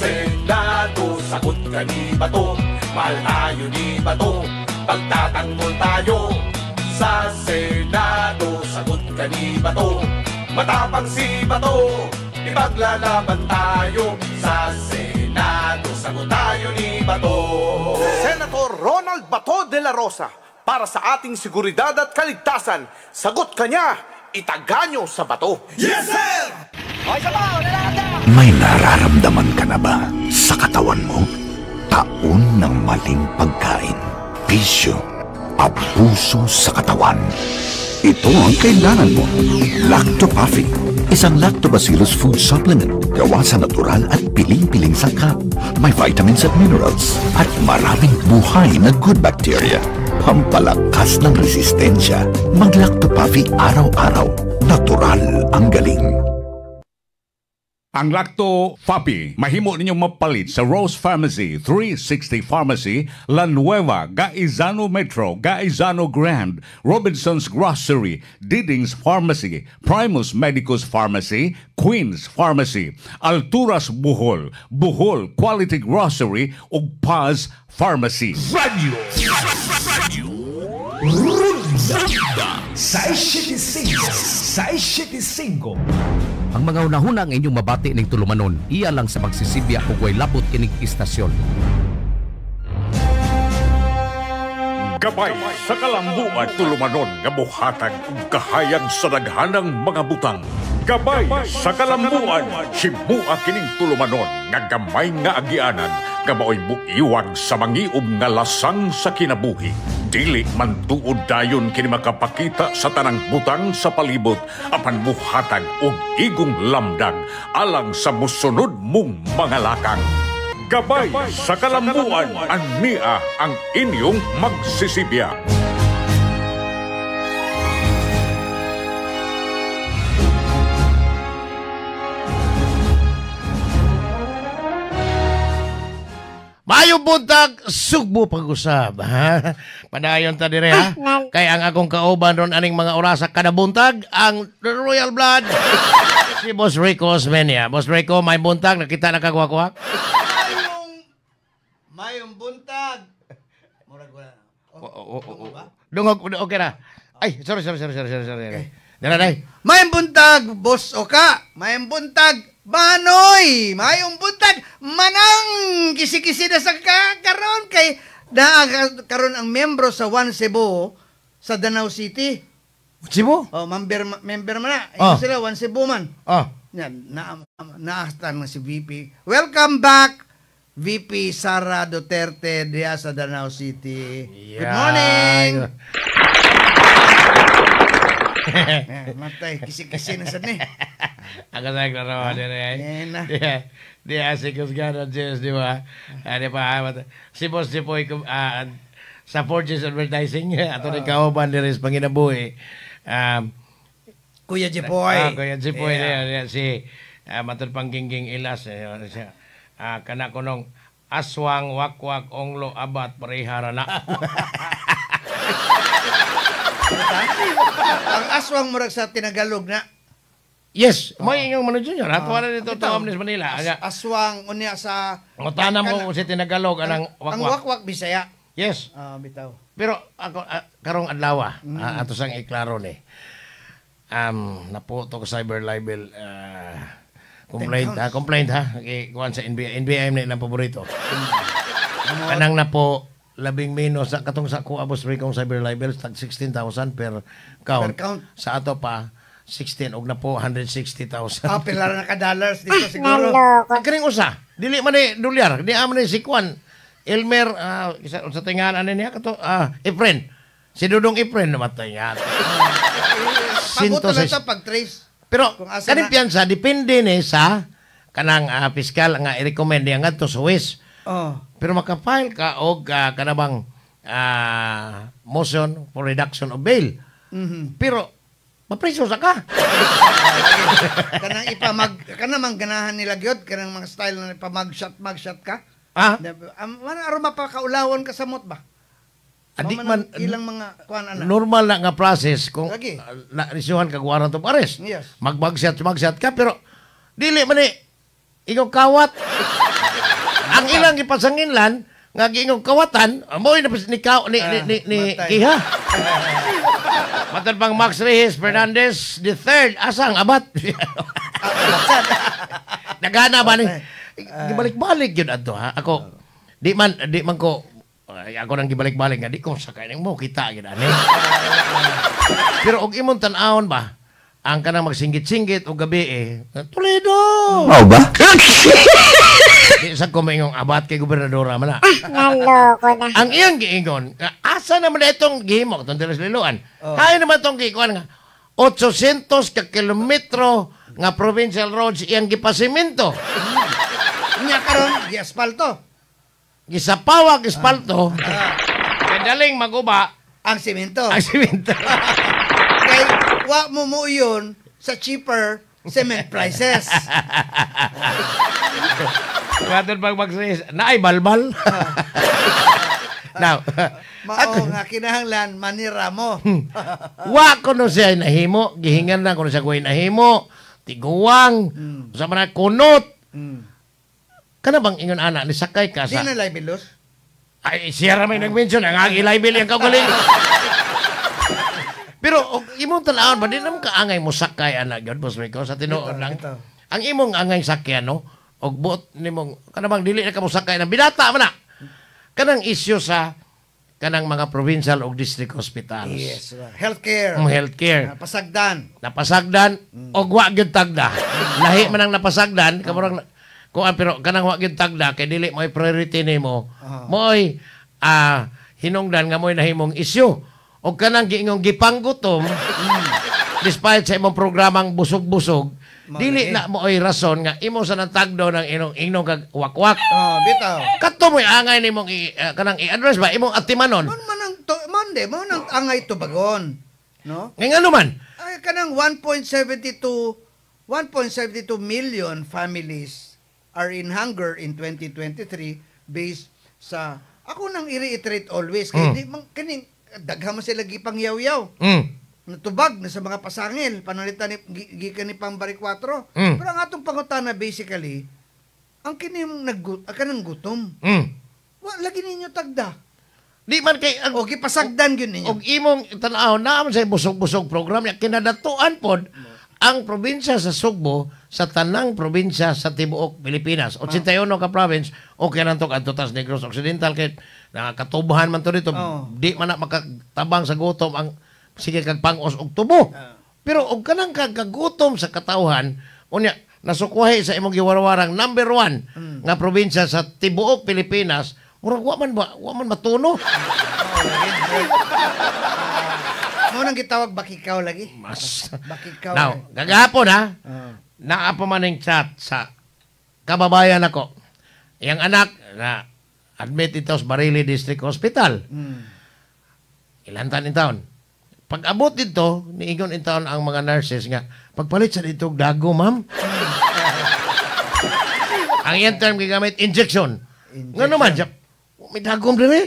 Senado, sagot ka ni Bato. Mahal tayo ni Bato, pagtatanggol tayo. Sa Senado, sagot ka ni Bato. Matapang si Bato, ipaglalaban tayo. Sa Senado, sagot tayo ni Bato. Senator Ronald Bato de la Rosa, para sa ating seguridad at kaligtasan, sagot ka niya, itaganyo sa bato. Yes, sir! May nararamdaman ka na ba sa katawan mo? Taon ng maling pagkain, bisyo, abuso sa katawan. Ito ang kailangan mo. Lactopuffy, isang lactobacillus food supplement gawa sa natural at piling-piling sangkap. May vitamins at minerals at maraming buhay na good bacteria. Pampalakas ng resistensya. Mag-Lactopuffy araw-araw. Natural ang galing. Ang Lacto Fapi, mahimo ninyong mapalit sa Rose Pharmacy, 360 Pharmacy, La Nueva, Gaizano Metro, Gaizano Grand, Robinson's Grocery, Diding's Pharmacy, Primus Medicus Pharmacy, Queen's Pharmacy, Alturas Bohol, Bohol Quality Grocery ug Paz Pharmacy. Radio Ronda 675 675. Ang mga hunahuna ang inyong mabati ning tulumanon, iya lang sa pagsisibya ug way labot kining istasyon. Gabay sa kalambuan, tulumanon nga mohatag og kahayag sa daghanang mga butang. Gabay sa kalambuan, himua kining tulumanon nga gamay nga agianan nga maoy muiwag sa mangiob nga lasang sa kinabuhi. Dili man tuod dayon kini makapakita sa tanang butang sa palibot apan muhatag og igong lamdag alang sa mosunod mong mga lakang. Gabay sa kalambuan, ania ang inyong magsisibya. Maayong buntag, Sugbo pag-usab. Ha? Padayon ta dire ha. Kay ang akong kauban ron aning mga orasa kada buntag, ang Royal Blood. Si Boss Rico Osmeña. Boss Rico, may buntag, nakita na kagwakwak? Mayong buntag. Murag wala. Dungog, okay na. Ay, sorry. Dara, day. Mayong buntag, Boss Oka. Mayong buntag, Manoy. Mayong buntag, Manang. Kisi-kisi na sa karon kay naa karon ang membro sa One Cebu sa Danao City. Cebu? Oh, member man na. Oh. Sila One Cebu man. Oh. Yan, naastan si VP. Welcome back, VP Sara Duterte diya sa Danao City. Yeah. Good morning. Matay, kisi-kisi na sad ni. Ako sa klaro dire. Di si Kusgano Jess, di ba? Di ba? Si Boss Jipoy sa Forges Advertising ato ni kauban dire sa panginabuhi. Kuya Jipoy. Kuya Jipoy yeah. Si matud panggingging ilas siya. Kana kunong aswang, wakwak, onglo, abat, parehara na. Ang aswang murag sa Tinagalog na. Yes, mo inyong Mano Junior. Ato na dito to Amnes Manila. Aswang unya sa Ngutana mo sa Tinagalog anang wakwak. Ang wakwak Bisaya. Yes. Bitaw. Pero ako karong adlaw ato sang iklaro ni. Naputo ko cyber libel complaint ha, complaint ha. Kuan sa NBI, NBI na ilang paborito. Kanang na po labing menos sa katong sa kuha Boss Rico cyber libel tag 16,000 per count. Per count. Sa ato pa 16 og na po 160,000. Pila na ka dollars dito siguro. Ang kaning usa, dili man ni dolyar, di man ni si Kwan Elmer isa sa tingan ani niya kato Efren. Si Dudong Efren namatay nga. Pabuto na ta pag-trace. Pero kaning piyansa depende ni sa kanang piskal nga i-recommend niya ngadto sa huwes. Oh. Pero maka-file ka og kanabang motion for reduction of bail. Mm-hmm. Pero mapriso sa ka. Kanang kanang mangganahan nila gyud kanang mga style na ipamag-shot mag-shot ka. Ah? Man aron mapakaulawon ka samot ba? Adik man ilang mga kuan ana. Normal na nga process kung na isyuhan kag warrant of arrest. Yes. Magbagsat ka pero dili man ni ikaw kawat. Ang ilang gipasanginlan nga giingong kawatan, mo'y na ni ka, ni ni ni, ni Matay. Kiha. Matod pang Max Reyes Fernandez the third, asa ang abat? Nagana ba ni? Gibalik-balik yun adto ha. Ako di man ko ay, ako nang gibalik-balik nga di ko sakay ning mo kita gyud ani. Pero og imong tan-awon ba ang kanang magsinggit-singgit og gabi eh, Toledo. Mao ba? Di sa ko maingong abat kay gobernadora man na. Naloko na. Ang iyang giingon, nga, asa naman na itong gihimo, itong Teres Liloan. Kaya naman itong gikuan nga, 800 ka kilometro nga provincial roads iyang gipasimento. Nya karon gi-asfalto. Gisapawag espalto, kadaling maguba Ang simento. ang simento. Kay wa mo mo yun sa cheaper cement prices. Matod pag magsis, naay balbal. Now, Mao nga kinahanglan manira mo. Wa ko no siya nahimo, gihingan na ko no siya ko nahimo, tiguang, sa mga kunot. Kana bang ingon ana ni sakay ka Di sa na liabilis. Ay, siya ra may nag-mention ang agi libel ang kaugaling. Pero og imong tan-awon ba di naman kaangay mo sakay ana gyud, Boss Rico, sa tinuod lang. Bitaw. Ang imong angay sakyan no, og buot nimong kana bang dili na ka mo sakay ng binata man na. Kanang issue sa kanang mga provincial og district hospitals. Yes, healthcare. Ang healthcare. Pasagdan. Napasagdan og wa gyud tagda. Lahi man ang napasagdan, kamurang kuan pero kanang wa gyud tagda kay dili mo'y priority nimo. Mo'y hinungdan nga mo'y nahimong issue. Og kanang giingong gipanggutom despite sa imong programang busog-busog, dili na mo'y rason nga imo sa nang tagdo ng inong inong kag wakwak. Oh, bitaw. Kadto mo'y angay nimong kanang i-address ba imong atimanon. Mon man ang to, monde, mo nang angay tubagon. No? Nga ngano man? Ay kanang 1.72 1.72 million families are in hunger in 2023 based sa ako nang i-reiterate always kay di man kining daghan man sila gipangyaw-yaw. Natubag na sa mga pasangil panalitan ni gikan ni Pambari 4. Pero ang atong pangutana basically ang kining naggut ang kanang gutom. Wa lagi ninyo tagda. Di man kay ang O gipasagdan gyud ninyo. Og imong tan-aw naa man sa busog-busog program niya kinadatuan pod ang probinsya sa Sugbo sa tanang probinsya sa tibuok Pilipinas. 81 ka province, okay lang to kadto tas Negros Occidental kay nakakatubahan man to dito. Di man na makatabang sa gutom ang sige kag pangos og tubo. Pero og kanang kagagutom sa katawhan, unya nasukwahi sa imong giwarwarang number 1 nga probinsya sa tibuok Pilipinas, murag wa man ba, wa man matuno. Mo nang gitawag bakikaw lagi. Mas. Bakikaw. Now, gagahapon ha, naa pa man ning chat sa kababayan ako. Iyang anak na admit ito sa Barili District Hospital. Ilantan in taon. Pag abot dito, niingon in taon ang mga nurses nga, pagpalit sa dito dago, ma'am. Ang iyang term gigamit, injection. Nga naman, siya, may dagom din eh.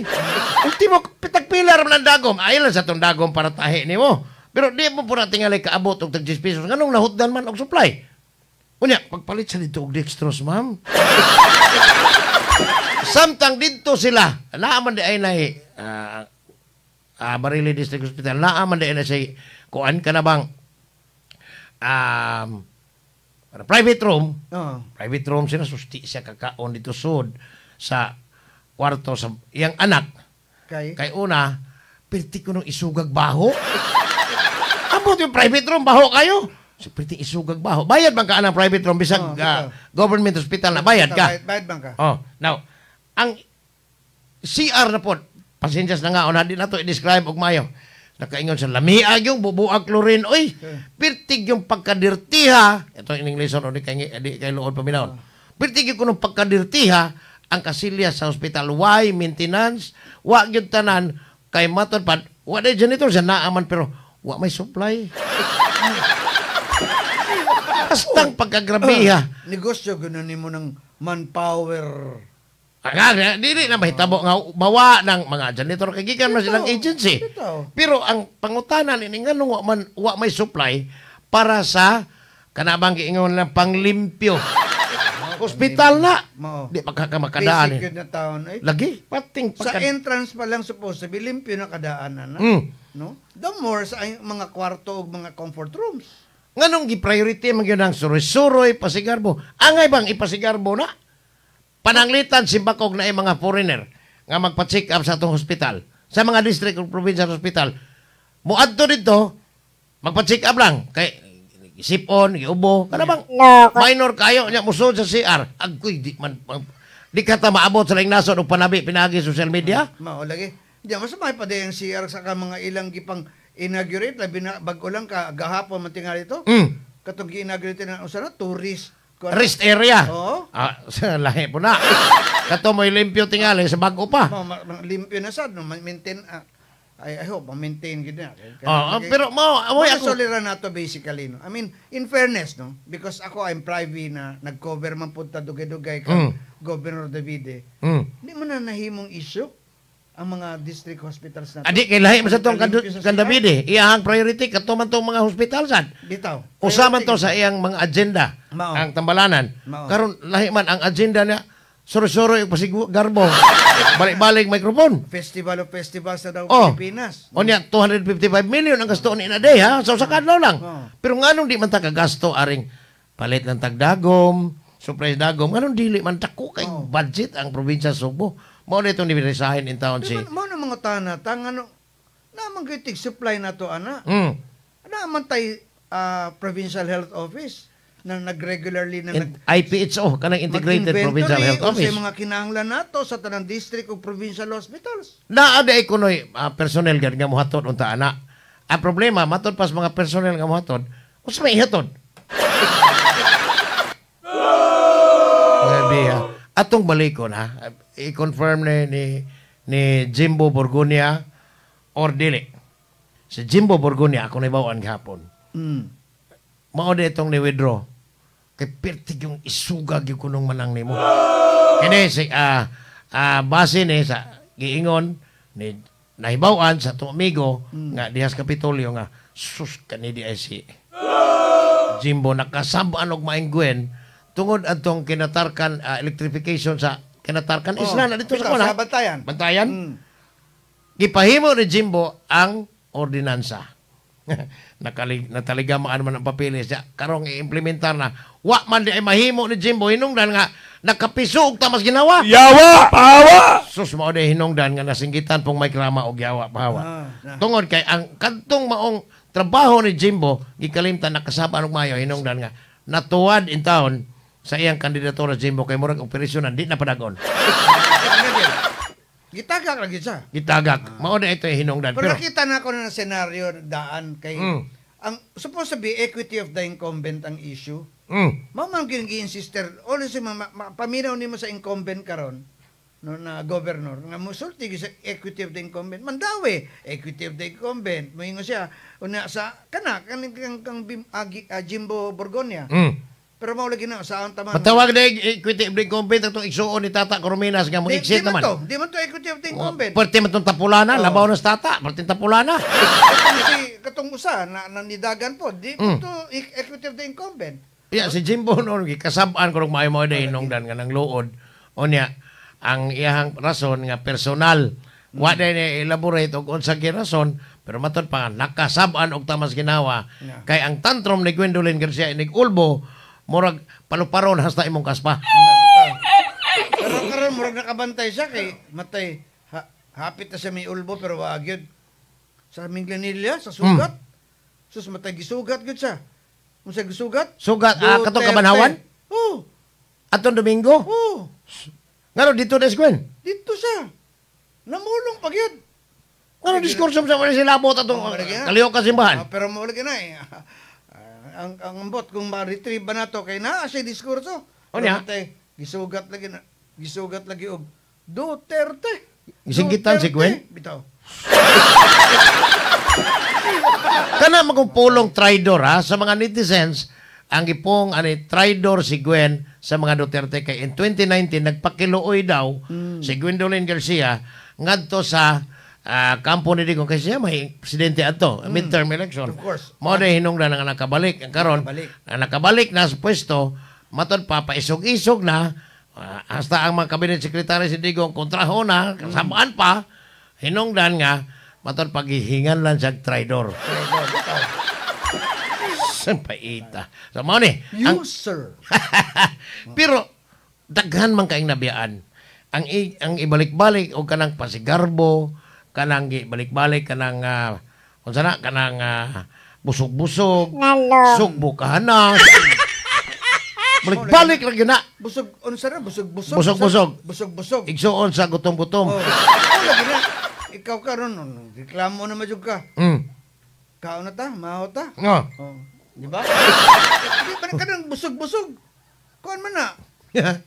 Ultimo, pitag-pilar man ang dagom. Ay lang sa itong dagom para tahi nimo. Pero di mo po na tingali kaabot og tag 10 pesos. Nganong nahutdan man og supply? Unya, pagpalit sa dito og dextrose, ma'am. Samtang dito sila, naa man di ay nahi, Barili District Hospital, naa man di ay na siya, kuan ka na bang, private room, private room sila, susti siya kakaon dito sud sa kwarto sa iyang anak. Kay? Kay una, pirti ko nung isugag baho. Ambot yung private room, baho kayo. So, pirti isugag baho. Bayad bang ka ang private room bisag government hospital na bayad ka? Bayad, bayad bang ka? Oh, now, ang CR na po, pasensya na nga, una di na to i-describe og mayo. Nakaingon sa lamiag yung bubuag chlorine. Oy, pirtig yung pagkadirtiha. Ito in English, o di kay luod paminawon. Pirtig yung kunong pagkadirtiha ang kasilya sa hospital. Why maintenance? Wa gyud tanan kay matod pa. Wa day janitor siya naaman pero wa may supply. Bastang pagkagrabiha. Negosyo gano'n nimo ng manpower. Nga, dili na mahitabo nga mawa ng mga janitor kay gikan man silang agency. Pero ang pangutana ni nganong wa man wa may supply para sa kanabang giingon lang panglimpyo. Hospital na. Mao. Di pa ka makadaan. Basic Eh. yun na taon. Eh. Lagi pating Sa pagka entrance pa lang supposed to be limpyo na kadaanan na. No? The more sa ay, mga kwarto o mga comfort rooms. Nganong gi-priority man gyud ang suroy-suroy, pasigarbo. Angay bang ipasigarbo na? Pananglitan si Bakog na mga foreigner nga magpa-check up sa atong hospital, sa mga district o provincial hospital. Muadto dito, magpa-check up lang kay sipon, giubo, kana bang minor kayo nya musod sa CR. Agkoy di man di ka ta maabot sa laing nasod og panabi pinaagi social media. Mao lagi. Di mas may pa ang CR sa ka mga ilang gipang inaugurate, labi na bag-o lang ka gahapon man tingali ito. Katong gi-inaugurate na usa na tourist Rest area. Oo. Ah, sa lahi po na. Kato mo'y limpyo tingali sa bago pa. Mao limpyo na sad no, maintain, I hope ma-maintain gid na. Oo, pero mao amoy Ako ako. Solira na to basically, no. I mean, in fairness, no, because ako, I'm privy na nag-cover man punta dugay-dugay kang Governor Davide. Di mo na nahimong issue ang mga district hospitals na to. Adi kay lahi man sa tong Limpyo sa kan CR. Davide. Iyahang priority kato man tong mga hospital sad. Bitaw. Usa man to Priority. sa iyang mga agenda Mao. ang tambalanan. Mao. Karon lahi man ang agenda niya, suro-suro yung pasigarbo. Balik-balik microphone. Festival of Festivals na daw Oh. Pilipinas. O niya, 255 million ang gasto ni in a day, ha? Sa usa ka adlaw lang. Oh. Pero nganong di man ta kagasto aring palit ng tagdagom, surprise dagom, nganong dili man dako kay Oh. budget ang probinsya Subo. Mao na itong niresign in town si. Pero mao na mga tana, tang ano, naman gyud tig supply na to ana. Naman tay provincial health office na nag-regularly na nag IPHO kanang Integrated mag-inventory Provincial Health unsay Office. Mga kinahanglan nato sa tanang district ug provincial hospitals. Naa di ay kunoy personnel gad nga mohatod unta ana. Ang problema matod pas mga personnel nga mohatod, unsa may ihatod? Grabe ha. Atong balikon ha. I-confirm ni Jimbo Borgonia or dili. Si Jimbo Borgonia ako naibawaan gihapon. Mao di itong ni withdraw. Kay pertig yung isugag yung kunong manang nimo. Kini si base ni sa giingon ni nahibaw-an sa atong amigo nga diha sa Kapitolyo nga sus kani di ay si Jimbo nakasab-an og maayong Gwen tungod adtong kinatarkan electrification sa Kinatarkan Isla na dito sa Bitaw, kuna. sa Bantayan. Bantayan. Gipahimo ni Jimbo ang ordinansa. Nataligamaan man ang papeles siya. Karong i-implementar na. Wa man di ay mahimo ni Jimbo hinungdan nga nakapiso og tamas ginawa. Yawa! Pawa! Sus, mao di hinungdan nga nasinggitan pong may krama og yawa pawa. Ah, na. Tungod kay ang kadtong maong trabaho ni Jimbo gikalimtan nakasaba og mayo hinungdan nga natuwad in town sa iyang kandidatura Jimbo kay murag operasyonan di na padagon. Gitagak lagi siya. Gitagak. Mao na ito yung hinungdan. Pero, Pero, nakita na ako na senaryo daan kay ang supposed to be equity of the incumbent ang issue. Mao man gyud gi-insister always paminaw nimo sa incumbent karon no na governor nga musulti gyud sa equity of the incumbent. Mandawi equity of the incumbent, moingon siya una sa kana kaning kang, kang Bim, Jimbo Borgonia. Pero mao lagi na sa ang taman. Matawag na equity of the incumbent atong igsuon ni Tata Corominas nga mo Di, exit di man naman. to, di man to equity of the incumbent. Pwerte man tong tapulana, Oo. labaw na sa Tata, pwerte tapulana. Katong si katong usa na nanidagan po, di man to equity of the incumbent. Yeah, si Jimbo noon gikasab-an ko maayo mo na hinungdan nga nang luod. Unya, ang iyahang rason nga personal. Wa na ni elaborate og unsa gyud rason, pero matod pa nga nakasab-an og tamas ginawa. Kay ang tantrum ni Gwendolyn Garcia inig ulbo, murag paluparon hasta imong kaspa. Pero karon murag nakabantay siya kay matay ha, hapit na siya may ulbo pero wa gyud. Sa Minglanilla sa sugat. Sus, matay gisugat gyud siya. Unsa gisugat? Sugat, katong Duterte. Kabanhawan? Oh, Atong Domingo? oh. Ngano dito na si Gwen? Dito siya. Namulong pa gyud. Ngano diskurso sa mga silabot atong Oh, lagi na. kalihok ka simbahan? Ah, pero mo lagi na eh. Ang ambot kung ma-retrieve ba na to kay naa siya diskurso. O niya? Pero matay, gisugat lagi na. Gisugat lagi og Duterte. Gisinggitan si Duterte. Gwen? Bitaw. Kana magong traidor ha sa mga netizens ang gipong ani traidor si Gwen sa mga Duterte kay in 2019 nagpakiluoy daw si Gwendolyn Garcia ngadto sa kampo ni Digong kasi siya may presidente adto midterm election. Of course. Mao na hinungdan nga nakabalik. Ang karon Nakabalik. na nakabalik na sa pwesto Matod pa paisog-isog na hasta ang mga cabinet secretary si Digong kontraho na kasamaan pa hinungdan nga matod paghihingan lang siya traidor. Paita. So mao ni ang, user. Pero daghan man kaing nabiyaan. Ang ibalik-balik og kanang pasigarbo, kanang ibalik-balik kanang unsa na kanang busog-busog, sugbo kahana. Balik-balik lang yun na. Busog, unsa na? Busog-busog. Busog-busog. Busog-busog. Igsuon sa gutom-gutom. Oh, lagi na. Ikaw karon, reklamo na madyog ka. Kaon na ta, maho ta. Oh. Oh. Di ba? Di ba kanang busog-busog? Kuan man na.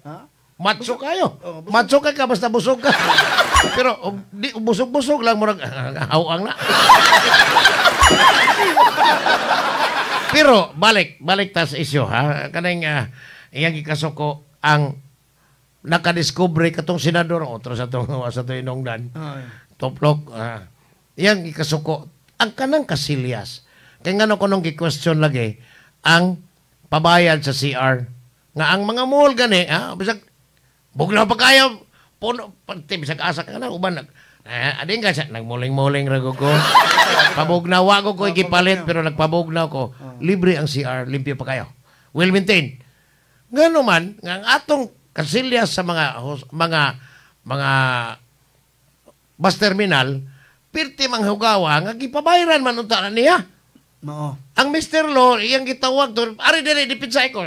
Ha? Matso kayo. Oh, matso ka basta busog ka. Pero di busog-busog lang murag hawang na. Pero balik ta sa isyu ha. Kaning iyang gikasuko ang nakadiskubre katong senador otro sa tong sa inongdan. Toplok iyang gikasuko ang kanang Kasilyas. Kay ngano kunong gi-question lagi ang pabayad sa CR nga ang mga mall gani ha bisag bugnaw pa kayo puno pati bisag asa ka na uban nag ading ka siya nagmuling-muling ra ko. Pabugnaw wa ko gipalit pero nagpabugnaw ko. Libre ang CR, limpyo pa kayo. Well maintained. Ngano man nga ang atong Kasilyas sa mga bus terminal pirti manghugawa nga gipabayran man unta na niya. Mao. Ang Mr. Lo iyang gitawag to, ari diri dipinsa ko.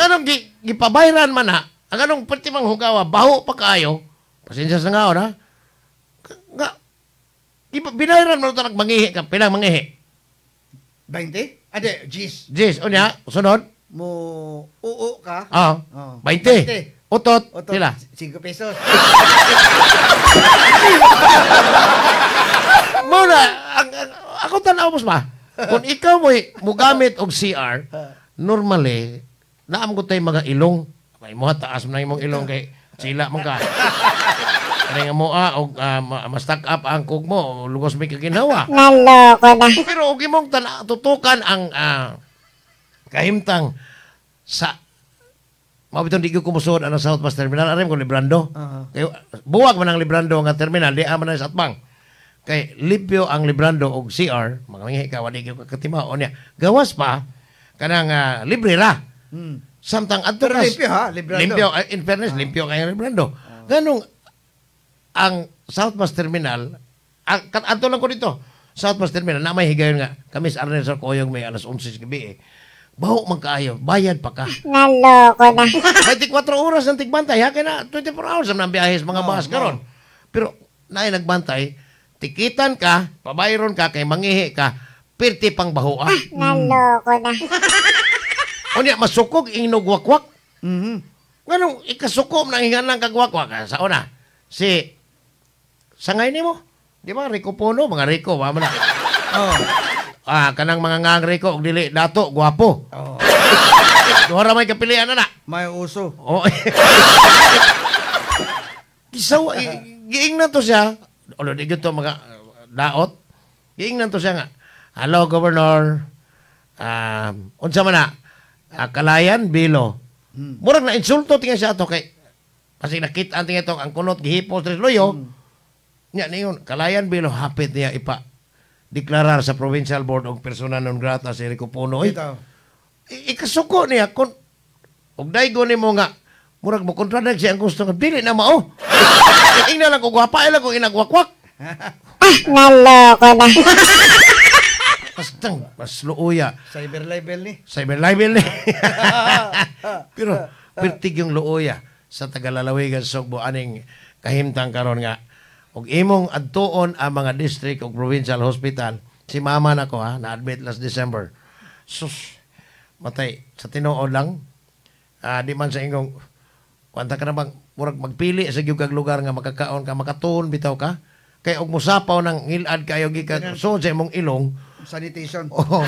Anong gipabayran man na? Ang anong pirti manghugawa baho pa kayo. Pasensya sa nga ha. Nga binayran man unta nagmangihi ka, pilang mangihi? 20? Ade, Gis. Gis, unya, sunod. Mo oo ka. Oh. 20. Utot, pila? 5 pesos. Muna, ako tanaw mo ba? Kung ikaw mo'y mugamit og CR, normally, naam ko tayo mga ilong. May mo taas mo na imong ilong kay sila man ka. Kaya nga mo, og ma-stack up ang kug mo, lugos may kaginawa. Naloko na. Pero og imong tutukan ang kahimtang sa mabitong di ko kumusuod ang South Bus Terminal. Aram ko Librando. Kay buwag man ang Librando nga terminal, di man ang sa atbang. Kay limpyo ang Librando og CR, mga mangihi ka wali gyud katimao niya. Gawas pa kanang libre ra. Samtang adto pero limpyo ha, Librando. Limpyo, in fairness, limpyo kay Librando. Ganong ang South Bus Terminal, adto lang ko dito. South Bus Terminal na may higayon nga kami sa Arnel sa Koyong may alas 11 sa gabi eh. Baho man kaayo, bayad pa ka. Naloko na. 24 oras ang tigbantay, ha? Kaya na 24 hours ang biyahe sa mga bus karon. Pero naay nagbantay, tikitan ka, pabayron ka, kay mangihi ka, pirti pang baho ah. Naloko na. Unya, masukog ingnog wakwak. Nganong ikasukom nang hingan lang kagwakwak. Sa una, si sangay nimo. Di ba, Rico Pono, mga Rico, ba man na. Ah, kanang mga ngang Rico og dili dato, guwapo. Oh. Duha ra may kapilian na. May uso. Oh. Kisaw giingnan to siya. Olo di gyud to mga daot. Giingnan to siya nga. Hello Governor. Unsa man na? Kalayan Bilo. Murag na insulto tingnan siya ato kay kasi nakita ang tingnan ito ang kunot gihipos tres loyo. Nya niyon Kalayan Bilo hapit niya ipa deklarar sa Provincial Board og persona non grata si Rico Puno. Ikasuko niya kung og daygo nimo nga murag mo kontradag siya ang gusto nga dili na mao. Ingna lang ko gwapa ila ko inagwakwak. Naloko na. Bastang mas luoya. Cyber libel ni. Cyber libel ni. Pero pirtig yung luoya sa tagalalawigan Sugbo aning kahimtang karon nga og imong adtuon ang mga district og provincial hospital. Si mama nako ha, na-admit last December. Sus, matay sa tinuod lang. Di man sa ingong kwanta ka na bang murag magpili sa gyud kag lugar nga makakaon ka, makatuon bitaw ka. Kay og mosapaw ng ngilad kayo gikan so sa imong ilong sanitation. Oh.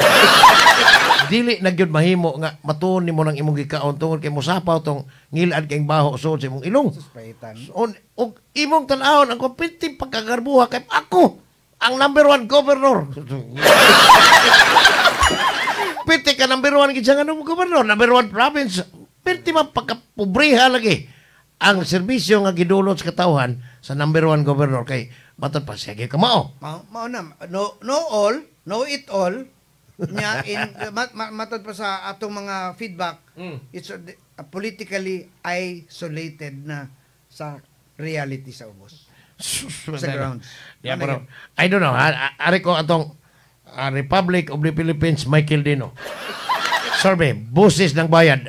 Dili na gyud mahimo nga matuon nimo nang imong gikaon tungod kay mosapaw tong ngilad kay baho so sa imong ilong. Suspaitan. So, og imong tan-awon ang kompetente pagkagarbuha kay ako ang number 1 governor. piti ka number 1 gid siya nga gobernador, number 1 province. Piti man pagkapobriha lagi ang serbisyo nga gidulot sa katawhan sa number 1 gobernador kay matod pa sige ka mao. Mao na no know all, know it all. Nya in matod pa sa atong mga feedback, it's politically isolated na sa reality sa ubos. Sa grounds. Yeah, Ano pero yun? I don't know, ha, ari ko atong Republic of the Philippines Michael Dino. Survey, boses ng bayad.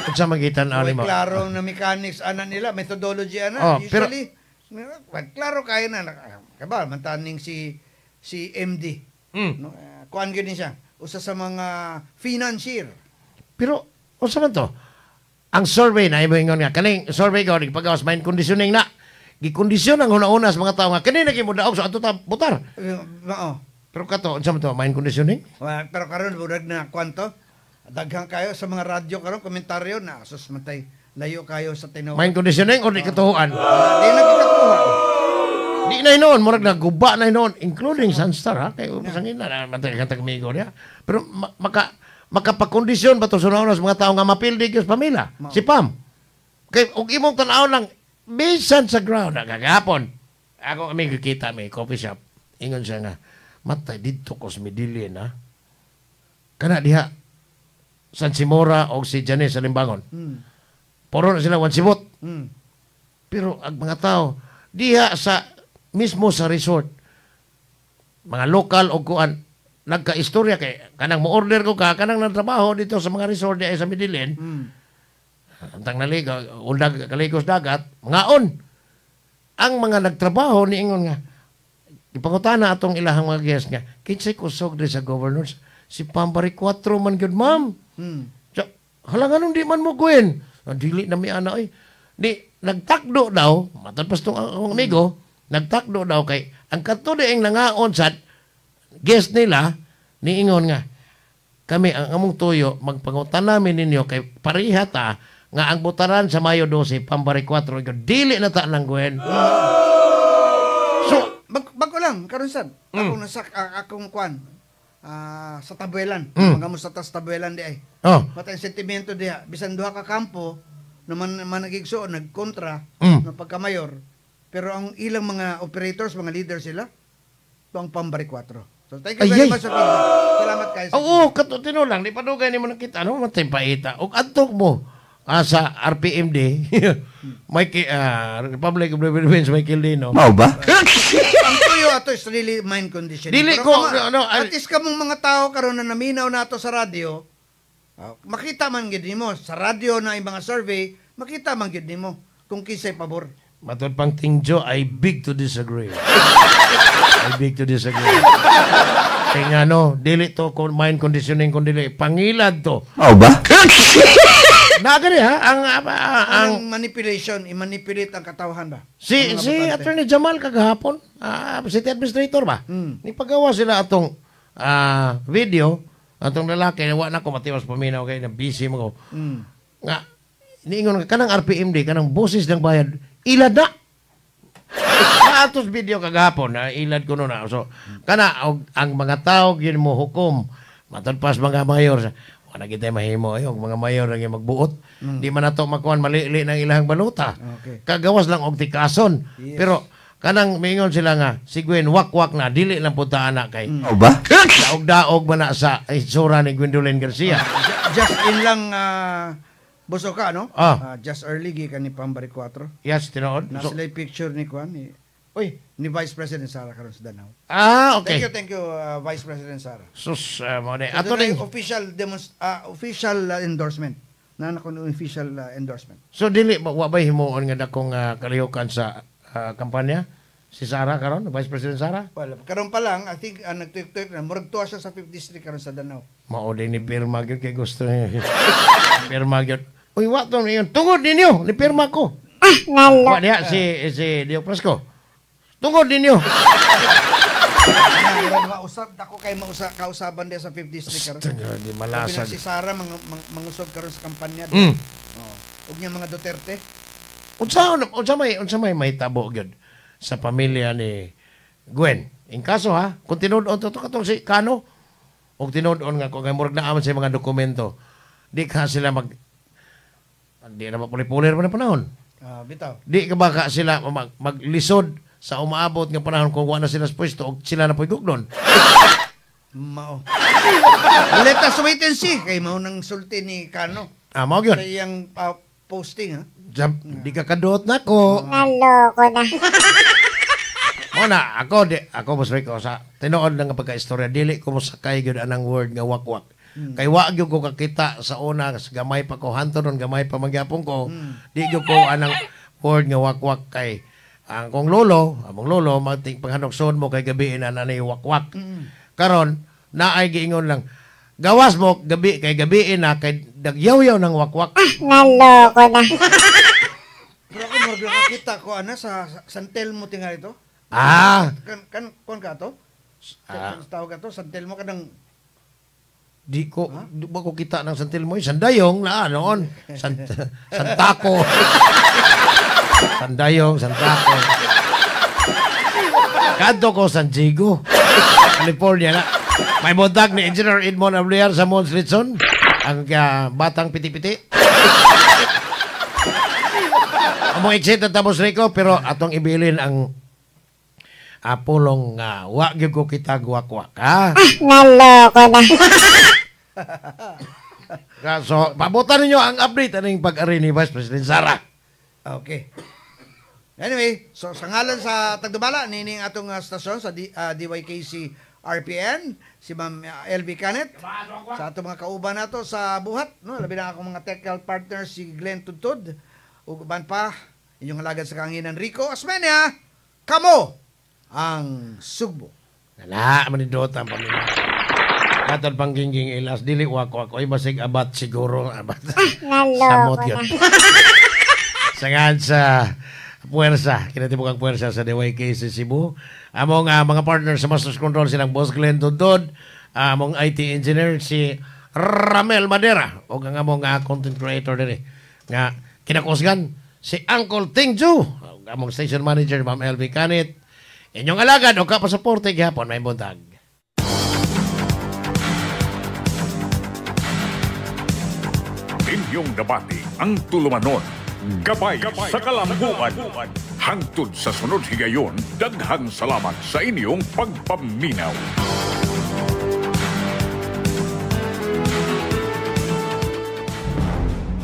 Unsa magitan Way ani mo? klaro na mechanics ana nila, methodology ana. Oh, pero- Usually, klaro kayo na kaba mantaning si si MD. No, kuan gyud ni siya. Usa sa mga financier. Pero unsa man to? Ang survey na imo ingon nga kaning survey ko pagawas mind conditioning na. Gikondisyon ang una-una sa mga tao nga kani na mo daog so ato ta botar. Mao. Pero kato unsa man to mind conditioning? Wa- Pero karon murag na kwanto. Daghan kayo sa mga radyo karon komentaryo na sus matay layo kayo sa tinuod. Mind conditioning o di katuohan? Di na kikatuhan. Di na hinoon, murag naguba na hinoon, including Sunstar, ha? Kay usang ina, na matay ka tagmigo niya. Pero makapakondisyon ba to sa una sa mga tao nga mapildi gyud sa pamilya? Si Pam. Kay og imong tan-aw lang bisan sa ground kagahapon. Ako kami kikita may coffee shop. Ingon siya nga, matay didto ko sa Medellin, ha? Kana diha San Simora og si Janice sa Limbangon. Puro na sila wan sibot. Pero ang mga tao diha sa mismo sa resort, mga lokal o kuan nagka-istorya kay kanang mo-order ko ka kanang nagtrabaho dito sa mga resort diha sa Medellin. Antang naligo, undag kaligos dagat, mangaon. Ang mga nagtrabaho niingon nga ipangutana atong ilahang mga guest nga kinsay kusog diri sa governors si Pambari 4 man gyud, ma'am. So, hala nga nung di man mo Gwen. Ah, dili na mi ana oy. Di nagtakdo daw, matod pas tong akong amigo, nagtakdo daw kay ang kadto dieng nangaon sa guest nila niingon nga kami ang among tuyo magpangutan namin ninyo kay pareha ta nga ang botaran sa Mayo 12 Pambari 4 gyud dili na ta nang Gwen. So, Bago lang karon sad. Akong nasak akong kwan sa Tabuelan. Mga mo sa tas Tabuelan di ay. Matay ang sentimento diha bisan duha ka kampo naman managigsuon nagkontra no pagkamayor. Pero ang ilang mga operators, mga leaders sila, ang Pambari 4. So thank you Ay, very ay. much sa feedback. Salamat kayo. Sa Oo, kato lang, di pa dugay nimo nakita ano matay paita. Og adtok mo sa RPMD, Mike, Republic of the Philippines, Michael Dino. Mao ba? Ang tuyo ato is really mind conditioning. Dili Pero ko, kama- no, no, at least kamong mga tao karon na naminaw nato sa radyo, makita man gid nimo sa radyo na yung mga survey, makita man gid nimo kung kinsay pabor. Matod pang Tingjo, I beg to disagree. I beg to disagree. Kaya nga no, dili to mind conditioning kung dili pangilad to. Mao ba? Na gani ha, ang ang Ang manipulation, i-manipulate ang katawhan ba? si Ang mga si botante. Attorney Jamal kagahapon, city administrator ba? Nipagawa sila atong video atong lalaki wa na ko matiwas paminaw kay na busy mo ko. Nga niingon nga kanang RPMD kanang boses ng bayad ilad na. Atos video kagahapon na ilad ko no na. So kana og, ang mga tao gyud mo hukom matod pas mga mayor wala kita mahimo ay og mga mayor ang magbuot. Di man nato makuan malili ng ilahang baluta. Kagawas lang og tikason. Pero kanang miingon sila nga si Gwen wakwak na dili lang punta ana kay Mao ba? daog-daog man na sa itsura ni Gwendolyn Garcia. Just in lang Boso ka, no? Just early gikan ni Pambari 4. Yes, tinuod. Na So, sila yung picture ni Kwan, ni, uy. ni Vice President Sara karon sa Danao. Okay. Thank you, thank you, Vice President Sara. Sus, mo ni. So, Ato doon ay ning official endorsement. Na ko official endorsement. So dili ba wa bay himuon nga dakong kalihukan sa kampanya si Sara karon, Vice President Sara? Well, karon pa lang, I think nagtuyok-tuyok na murag tuwa siya sa 5th district karon sa Danao. Mao din ni pirma gyud kay gusto niya. Pirma gyud. Uy, wa to niyon. Tungod ninyo, ni pirma ko. Nalo. Wa diha si si Dio Prasco. Tungod ninyo. Mausab dako kay mausa kausaban diha sa 5th district karon. Tanga, di Sabi na malasag. si Sara mangusog karon sa kampanya. Oh. Ug niya mga Duterte. Unsa may mahitabo gyud sa pamilya ni Gwen? In kaso ha, kung tinud-on to katong si Kano, Og tinud-on nga kung murag naa man sa mga dokumento, di ka sila mag di na mapulipulir pa na panahon. Bitaw. Di ka ba ka sila maglisod sa umaabot nga panahon kung wa na sila sa pwesto og sila na po'y gugdon. Mao. Let us wait and see kay mao nang sulti ni Kano. Mao gyud. Sa iyang posting ha. Di ka kaduot nako. Naloko na. Mao na ako di ako Boss Rico sa tinuod lang nga pagkaistorya dili ko mosakay gyud anang word nga wakwak. Kay wa gyud ko kakita sa una gamay pa ko hanto nun gamay pa magyapon ko. Di gyud ko anang word nga wakwak kay ang kong lolo, among lolo magting panghanokson mo kay gabi na nanay wakwak. Karon naay giingon lang gawas mo gabi kay gabi na kay nagyaw-yaw ng wakwak. Naloko na. Pero ako murag nakakita ko ana sa San Telmo tingali ito. Kan kon ka to? Kan tawag ka to San Telmo kanang di ko di ba ko kita ng San Telmo, Sandayong na noon. Santako. Sandayong, Santako. Kadto ko San Diego, California na. May buntag ni Engineer Edmond Abliar sa Mons Litson, ang batang piti-piti. Among exit na tapos Rico, pero atong ibilin ang pulong wa gyud ko kita wakwak, ha? Naloko na. So, pabutan ninyo ang update aning pag-ari ni Vice President Sara. Okay. Anyway, so sa ngalan sa tagdumala nining atong stasyon sa DYKC RPN, si Ma'am LV Canet, sa atong mga kauban nato sa buhat, no, labi na akong mga technical partner si Glenn Tudtud ug uban pa inyong alagad sa kanginan Rico Osmeña, kamo ang Sugbo. Wala, manindot ang pamilya. Katol panggingging ilas, dili wako ako. Ay, basig abat siguro. Abat. Naloko Samot na. yun. Sangan sa puwersa, kinatibukang puwersa sa DYKC Cebu. Among mga partner sa Masters Control silang Boss Glenn Tudod, among IT engineer si Ramel Madera, o ang among content creator diri nga kinakusgan si Uncle Tingju, among station manager Ma'am LV Canit. Inyong alagad o kapasuporte gihapon may buntag. Inyong nabati ang tulumanon, gabay sa kalambuan. Hangtod sa sunod higayon, daghang salamat sa inyong pagpaminaw.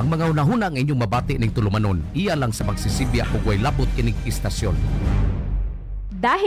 Ang mga unahuna ang inyong mabati ning tulumanon, iya lang sa pagsisibya ug way labot kining istasyon. Dahil